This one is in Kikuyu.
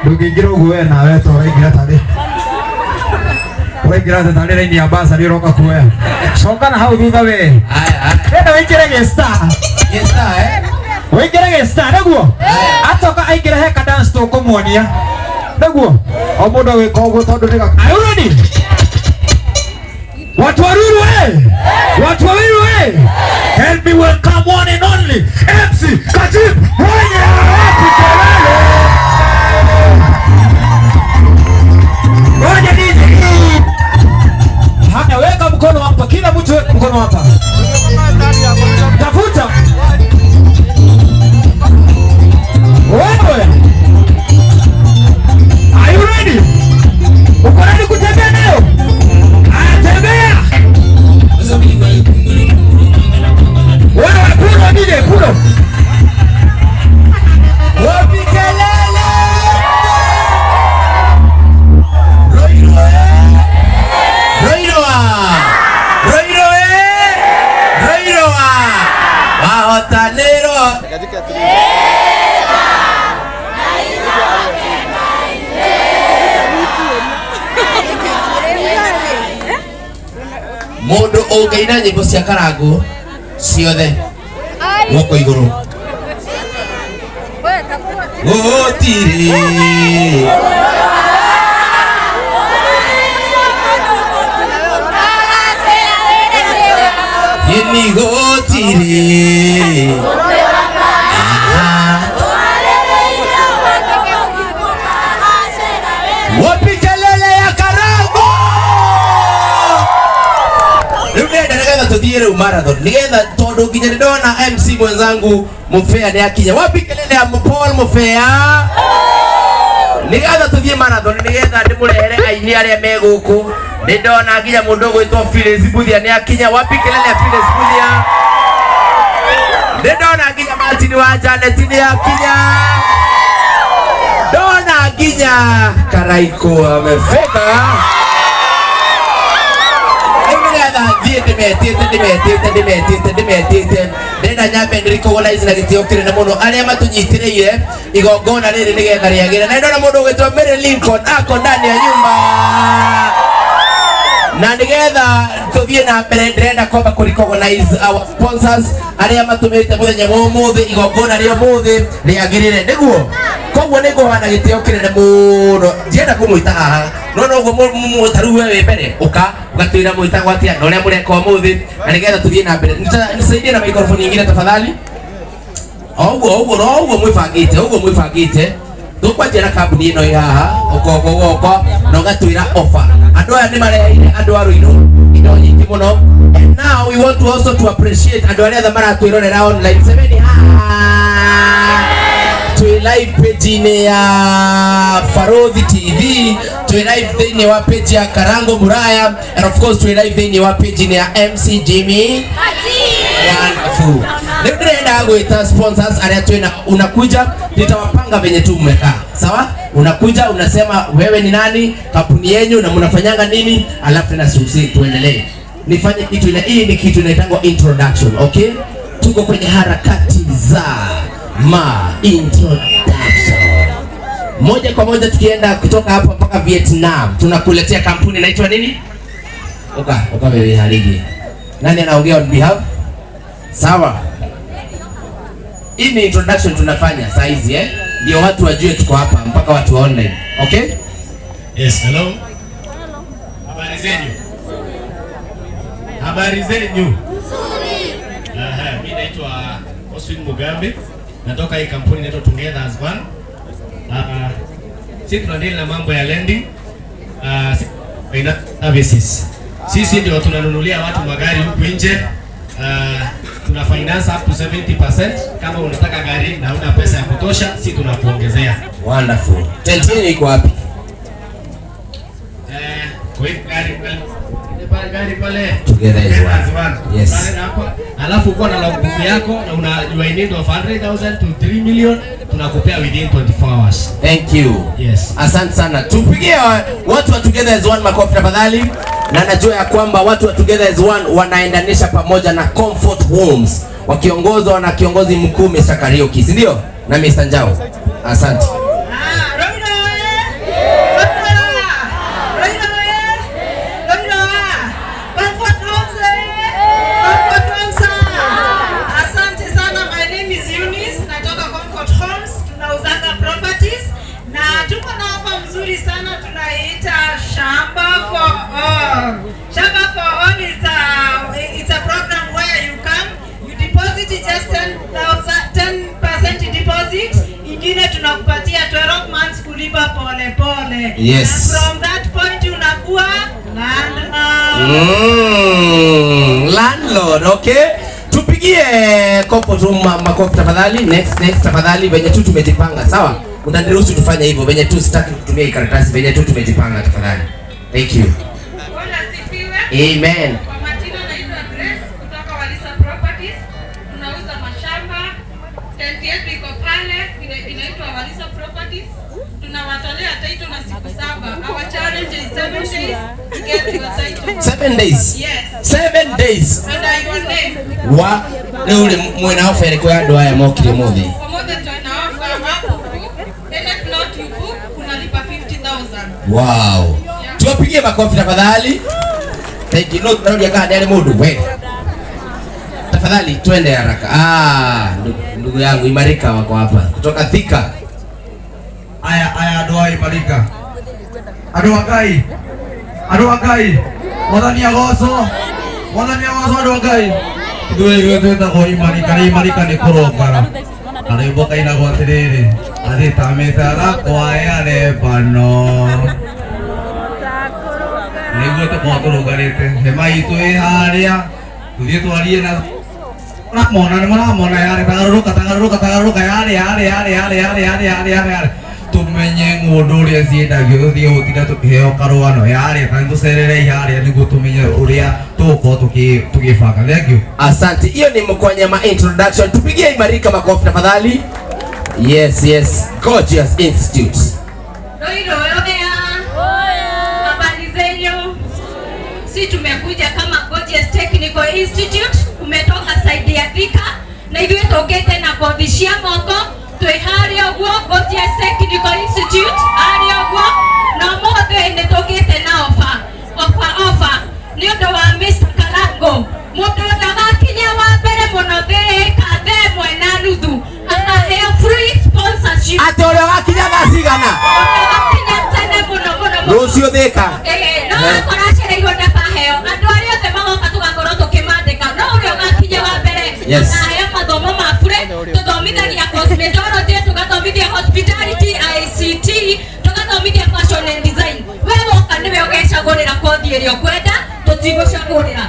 Ndũngĩingĩra ũguo we nawe ta ũraingĩra tarĩ ũraingĩra ta tarĩ raini ya basarĩ ũroka kuoya. Coka na hau thutha we. Aya, aya. Enda wĩingĩre gĩ star. Yes, sir, eh? Wĩingĩre gĩ star nĩguo. Atoka aingĩre he ka dance tũkũmuonia. Nĩguo. O mũndũ agwĩka ũguo tondũ nĩ Are you ready? Watu wa Ruiru eh! Watu wa Ruiru eh! Help me welcome one and only MC Khatib mwenye wapi kelele. Ngoja DJ. Haya, weka mkono hapa, kila mtu weka mkono hapa. Tafuta. Wewe. Are you ready? Uko ready kutembea nayo? Haya, tembea. Wewe pulo DJ, pulo. Wapi kelele? Ruiru eh? Ruiru ah. Ruiru eh? Ruiru ah. Wahotanĩrwo. Mũndũ ũngĩina nyĩmbo cia Karangũ ciothe guoko igũrũ. Gũtirĩ. Gĩni gũtirĩ. Aha. Wapi kelele ya Karangũ? Rĩu ndĩrenda nĩgetha tũthiĩ rĩu marathon, nĩgetha tondũ nginya nĩ ndona MC mwenzangu Mufea nĩ akinya. Wapi kelele ya Paul Mufea? Nĩgetha tũthiĩ marathon, nĩgetha ndĩmũrehere aini arĩa me gũkũ. Nĩ ndona nginya mũndũ ũgwĩtwo Phyllis Mbuthia nĩ akinya. Wapi kelele ya Phyllis Mbuthia? Nĩ ndona nginya Martin wa Janet nĩ akinya. Ndona nginya Karaiko amefika. Rĩu nĩgetha thiĩ ndĩmetĩte ndĩmetĩte ndĩmetĩte ndĩmetĩte, ndĩrenda nyambe ndĩrecognize na gĩtĩo kĩnene mũno arĩa matũnyitĩrĩire igongona rĩrĩ nĩgetha rĩagĩre. Na ndona mũndũ ũgwĩtwo Mary Lincoln ako ndani ya nyumba, na nĩgetha tũthiĩ na mbere ndĩrenda kwamba kũ recognize our sponsors arĩa matũmĩte mũthenya wa ũmũthĩ igongona rĩa ũmũthĩ rĩagĩrĩre, nĩguo koguo nĩ ngũhana gĩtĩo kĩnene mũno. Ndienda kũmwĩta haha no noguo ta rĩu we wĩ mbere ũka ũgatwĩra mwĩtagwo atĩa na ũrĩa mũreka ũmũthĩ, na nĩgetha tũthiĩ na mbere. Nisaidie na microphone nyingine tafadhali. Ũguo ũguo no ũguo mwĩbangĩte, ũguo mwĩbangĩte. Tũkwanjia na kambuni ĩno ĩ haha ũkongo gwakwa na ũgatwĩra offer. Andũ aya nĩ mareheire andũ a Ruiru indo nyingĩ mũno. And now we want to also to appreciate andũ arĩa othe maratwĩrorera online. Semeni hi. Twĩ live page-inĩ ya Farodhi TV, twĩ live thĩinĩ wa page ya Karango Muraya, and of course twĩ live thĩinĩ wa page-inĩ ya MC Jimmy. Wonderful. Leo ndĩrenda gwĩta sponsors arĩa twĩna. Unakuja, nitawapanga venye tu mmekaa. Sawa? Unakuja unasema wewe ni nani, kampuni yenyu na mnafanyanga nini, alafu tena sisi tuendelee. Nifanye kitu ina hii ni kitu inaitangwa introduction, okay? Tuko kwenye harakati za ma introduction. Moja kwa moja tukienda kutoka hapa mpaka Vietnam, tunakuletea kampuni inaitwa nini? Oka, oka wewe haligi. Nani anaongea on behalf? Sawa. Hii ni introduction tunafanya saa hizi eh? Ndio watu wajue tuko hapa mpaka watu wa online. Okay? Yes, hello. Habari zenyu? Habari zenyu? Aha, mimi naitwa Oswin Mugambi. Natoka hii kampuni inaitwa Together as One. Sisi tunadeal na mambo ya lending, finance services. Sisi ndio tunanunulia watu magari huku nje. Tuna finance up to 70%. Kama unataka gari na una pesa ya kutosha, sisi tunakuongezea. Wonderful. Tent yenu iko wapi? Kwa hiyo gari pale. Ile pale gari pale. Together as one. As one. Yes. Pale na hapo. Alafu uko na logbook yako na una you are in need of 100,000 to 3 million, tunakupea within 24 hours. Thank you. Yes. Asante sana. Tupigie watu wa Together as One makofi tafadhali. Na najua ya kwamba watu wa Together as One wanaendanisha pamoja na Comfort Homes wakiongozwa na kiongozi mkuu Mr. Kariuki, si ndio? Na Mr. Njau. Asante. Ah, Roiro. Kulipa pole pole. Yes. And from that point unakuwa landlord. Landlord, okay. Tupigie kopo tu makofi tafadhali. Next, next tafadhali, venye tu tumejipanga, sawa? Utaniruhusu tufanye hivyo venye tu sitaki kutumia hii karatasi, venye tu tumejipanga tafadhali. Thank you. Bwana asifiwe. Amen. Kwa majina naitwa Grace kutoka Walisa Properties. Tunauza mashamba. Tent yetu iko pale inaitwa Walisa Properties. Tunawatolea title na siku 7. Our challenge is 7 days to get your title. 7 days. Yes. 7 days. Under your name. Wa rĩu rĩ mwĩna offer ĩrĩkũ ya andũ aya mokire mũthĩ? Pamoja tuna offer hapo book. Any plot you book unalipa 50,000. Wow. Tuwapigie makofi tafadhali. Thank you. No, tunarudia kana yale mundu we. Tafadhali twende haraka. Ah, ndugu yangu Imarika wako hapa kutoka Thika. Aya aya, andũ a Imarika, andũ a Ngai, andũ a Ngai, Mwathani agocwo, Mwathani agocwo, andũ a Ngai. Ithuĩ twĩtagwo Imarika, nĩ Imarika nĩ kũrũngara. Karwĩmbo kainagwo atĩrĩrĩ, atĩ ta mĩtarakwa ya Lebanon nĩguo tũkorwo tũrũngarĩte hema itũ ĩ harĩa, tũthiĩ twarie na mũramona, nĩ mũramona yarĩ tagarũrũka, tagarũrũka, tagarũrũka, yarĩ yarĩ yarĩ yarĩ yarĩ yarĩ yarĩ yarĩ yarĩ, tũmenye ng'ũndũ ũrĩa ciendagio, tũthiĩ gũtinda tũkĩheo karũgano yarĩ kana tũcerere harĩa nĩguo tũmenye ũrĩa tũgũkorwo tũgĩbanga. Thank you. Asante. Hiyo ni Mkwanyama introduction. Tupigie Imarika makofi tafadhali. Yes. Gorgeous Institute. Doiro yoya. Habari zenyu? Si tumekuja kama Gorgeous Technical Institute, umetoka side ya Thika na ithuĩ tũkĩte na kothi cia moko. Twĩ harĩa ũguo Gorgeous Technical Institute harĩa ũguo, na ũmũthĩ nĩ tũkĩte na offer, offer, offer nĩ ũndũ wa Mr. Karango. Mũndũ ũrĩa ũgakinya wa mbere mũno Thika 1:30 akaheo free sponsorship. Ate ũrĩa wakinya thaa cigana? Ũrĩa ũgakinya tene mũno mũno mũno. Rũciũ Thika. Ĩĩ, no akora acereirwo ndakaheo. Andũ arĩa othe magoka tũgakorwo tũkĩmandĩka, no ũrĩa ũgakinya wa mbere akaheo mathomo ma bure. Tũthomithagia cosmetology, tũgathomithia hospitality, ICT, tũgathomithia fashion and design. We woka nĩwe ũgecagũrĩra kothi ĩrĩa ũkwenda, tũtigũcagũrĩra.